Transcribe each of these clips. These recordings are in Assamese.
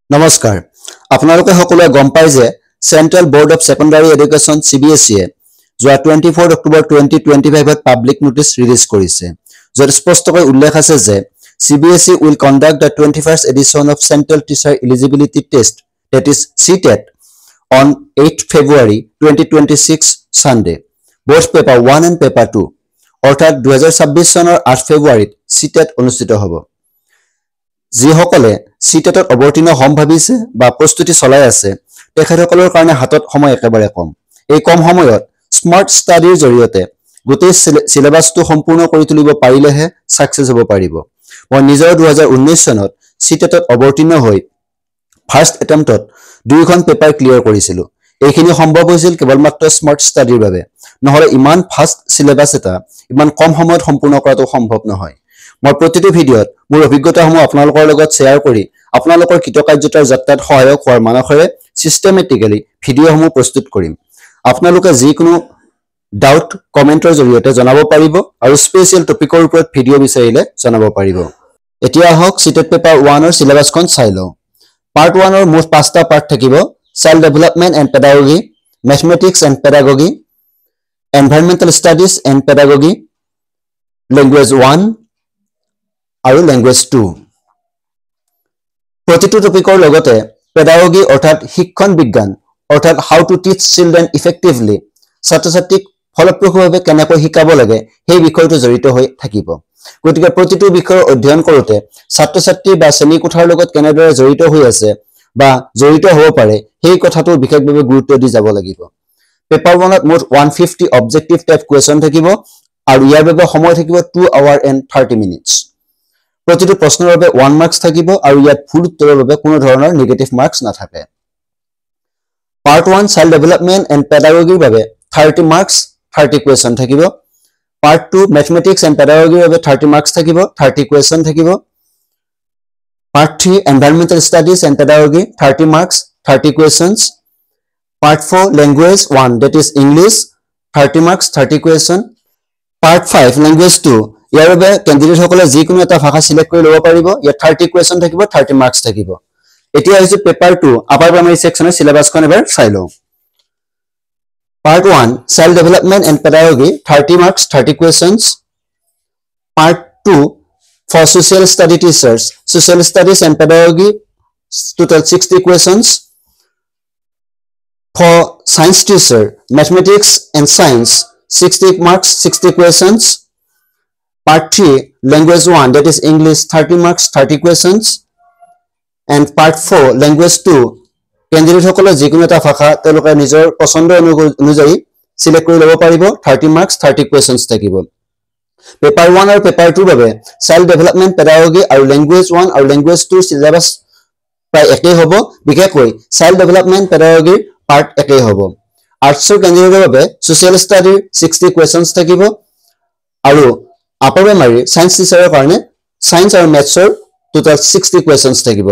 নমস্কাৰ। আপোনালোকে সকলোৱে গম পায় যে Central Board of Secondary Education, CBSE-য়ে যোৱা 24 October 2025ত পাব্লিক নটিচ ৰিলিজ কৰিছে, য'ত স্পষ্টকৈ উল্লেখ আছে যে CBSE will conduct the 21st edition of Central Teacher Eligibility Test, that is CTET, on 8 February 2026, Sunday, both paper one and paper two. অৰ্থাৎ 2026 চনৰ 8 ফেব্ৰুৱাৰীত চি টেট অনুষ্ঠিত হ'ব। যিসকলে চি টেটত অৱতীৰ্ণ হ'ম ভাবিছে বা প্ৰস্তুতি চলাই আছে, তেখেতসকলৰ কাৰণে হাতত সময় একেবাৰে কম। এই কম সময়ত স্মাৰ্ট ষ্টাডিৰ জৰিয়তে গোটেই চিলেবাছটো সম্পূৰ্ণ কৰি তুলিব পাৰিলেহে ছাকচেছ হ'ব পাৰিব। মই নিজৰ 2019 চনত চি টেটত অৱতীৰ্ণ হৈ ফাৰ্ষ্ট এটেম্পটত দুয়োখন পেপাৰ ক্লিয়াৰ কৰিছিলোঁ। এইখিনি সম্ভৱ হৈছিল কেৱল মাত্ৰ স্মাৰ্ট ষ্টাডিৰ বাবে। নহ'লে ইমান ফাষ্ট চিলেবাছ এটা ইমান কম সময়ত সম্পূৰ্ণ কৰাটো সম্ভৱ নহয়। মই প্ৰতিটো ভিডিঅ'ত মোৰ অভিজ্ঞতাসমূহ আপোনালোকৰ লগত শ্বেয়াৰ কৰি আপোনালোকৰ কৃতকাৰ্যতাৰ যাত্ৰাত সহায়ক হোৱাৰ মানসেৰে ছিষ্টেমেটিকেলি ভিডিঅ'সমূহ প্ৰস্তুত কৰিম। আপোনালোকে যিকোনো ডাউট কমেণ্টৰ জৰিয়তে জনাব পাৰিব আৰু স্পেচিয়েল টপিকৰ ওপৰত ভিডিঅ' বিচাৰিলে জনাব পাৰিব। এতিয়া আহক, চিটেট পেপাৰ ওৱানৰ চিলেবাছখন চাই লওঁ। পাৰ্ট ওৱানৰ মুঠ পাঁচটা পাৰ্ট থাকিব: Child Development and Pedagogy, Mathematics and Pedagogy, Environmental Studies and Pedagogy, Language one আৰু লেংগুৱেজ টু। প্ৰতিটো টপিকৰ লগতে পেডাগগী অৰ্থাৎ শিক্ষণ বিজ্ঞান, অৰ্থাৎ how to teach children effectively, ছাত্ৰ ছাত্ৰীক ফলপ্ৰসূভাৱে কেনেকৈ শিকাব লাগে, সেই বিষয়টো জড়িত হৈ থাকিব। গতিকে প্ৰতিটো বিষয়ৰ অধ্যয়ন কৰোঁতে ছাত্ৰ ছাত্ৰী বা শ্ৰেণীকোঠাৰ লগত কেনেদৰে জড়িত হৈ আছে বা জড়িত হ'ব পাৰে, সেই কথাটো বিশেষভাৱে গুৰুত্ব দি যাব লাগিব। পেপাৰ ওৱানত মুঠ 150 অবজেক্টিভ টাইপ কুৱেশ্যন থাকিব আৰু ইয়াৰ বাবে সময় থাকিব 2 hour and 30 minutes। প্ৰতিটো প্ৰশ্নৰ বাবে 1 মাৰ্কছ থাকিব আৰু ইয়াত ভুল উত্তৰৰ বাবে কোনো ধৰণৰ নিগেটিভ মাৰ্কছ নাথাকে। Part one child development and পেডাগগীৰ বাবে 30 মাৰ্কছ, 30 কুৱেশ্যন থাকিব। পাৰ্ট টু মেথমেটিক্স এণ্ড পেডাগগীৰ বাবে 30 মাৰ্কছ থাকিব, 30 কুৱেশ্যন থাকিব। Part three, Environmental Studies and Pedagogy, 30 marks, 30 questions. Part four, Language one, that is English, 30 marks, 30 question. Part five, Language two, ইয়াৰ বাবে কেণ্ডিডেটসকলে যিকোনো এটা ভাষা চিলেক্ট কৰি ল'ব পাৰিব। ইয়াত 30 কুৱেশ্যন থাকিব, 30 মাৰ্কছ থাকিব। এতিয়া আহিছো পেপাৰ টু, আপাৰ প্ৰাইমাৰী ছেকশ্যনৰ চিলেবাছখন এবাৰ চাই লওঁ। Part one, Child Development and Pedagogy, 30 marks, 30 questions. Part two, for social study teachers, Social Studies and Pedagogy, total 60 questions. For science teacher, Mathematics and Science, 60 marks, 60 questions. Part 3, Language 1, that is English, 30 marks, 30 questions. And part 4, Language 2, কেণ্ডিডেটসকলে যিকোনো এটা ভাষা তেওঁলোকে নিজৰ পচন্দ অনুযায়ী চিলেক্ট কৰি ল'ব পাৰিব। 30 মাৰ্কছ, 30 কুৱেশ্যনছ থাকিব। পেপাৰ ওৱান আৰু পেপাৰ টুৰ বাবে চাইল্ড ডেভেলপমেণ্ট পেডাগগী আৰু লেংগুৱেজ ওৱান আৰু লেংগুৱেজ টুৰ চিলেবাছ প্ৰায় একেই হ'ব। বিশেষকৈ চাইল্ড ডেভেলপমেণ্ট পেডাগগীৰ পাৰ্ট একেই হ'ব। আৰ্টছৰ কেণ্ডিডেটৰ বাবে ছ'চিয়েল ষ্টাডিৰ 60 কুৱেশ্যনছ থাকিব আৰু আপাৰ প্ৰাইমাৰী ছায়েন্স টিচাৰৰ কাৰণে ছায়েন্স আৰু মেথছৰ টোটেল 60 কুৱেশ্যনছ থাকিব।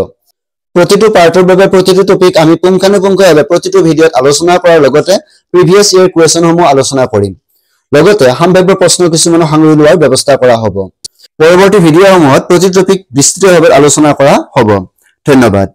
প্ৰতিটো পাৰ্টৰ বাবে প্ৰতিটো টপিক আমি পুংখানুপুংখভাৱে প্ৰতিটো ভিডিঅ'ত আলোচনা কৰাৰ লগতে প্ৰিভিয়াছ ইয়েৰ কুৱেশ্যনসমূহ আলোচনা কৰিম। লগতে সাম্ভাব্য প্ৰশ্ন কিছুমানো সাঙুৰি লোৱাৰ ব্যৱস্থা কৰা হ'ব। পৰৱৰ্তী ভিডিঅ'সমূহত প্ৰতিটো টপিক বিস্তৃতভাৱে আলোচনা কৰা হ'ব। ধন্যবাদ।